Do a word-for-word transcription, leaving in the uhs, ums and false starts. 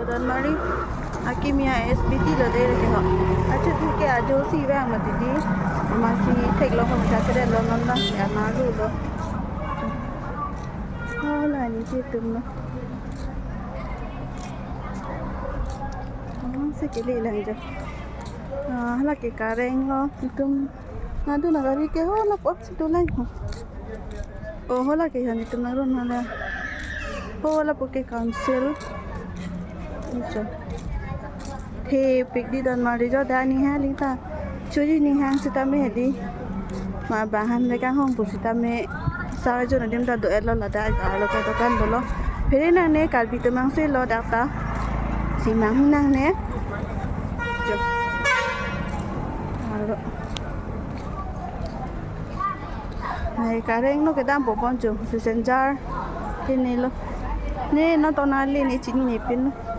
Donmari akimi a-S B T lo dei ke ho. Achu thu ke ajo si vang mati dei. Amatsi theklong ko mita kere lo non la si anaru lo. Oh, la nelitum lo. Oh, si kelelang jo. Ah, hala ke Kareng lo itum. Nadu nagari ke ho la pot si dolang ho. Oh, hala ke han itum nangrum hala. Ho lapu ke council. Icho. Thepik dei Donmari jo dei, ani ha ling ta. Chuji ni hang sitame dei. Ma bahan le kanghong pu sitame. Sa jo na dim ta do-et lo ladak arlo ta dokan dolo. Phere nangne Karbi atum angse lo dak ta. Si mang nangne. Jo. Arlo. Nai Kareng lo kedam po pon jo. Passenger. Kene lo. Ne non tonali ne chinine pin lo.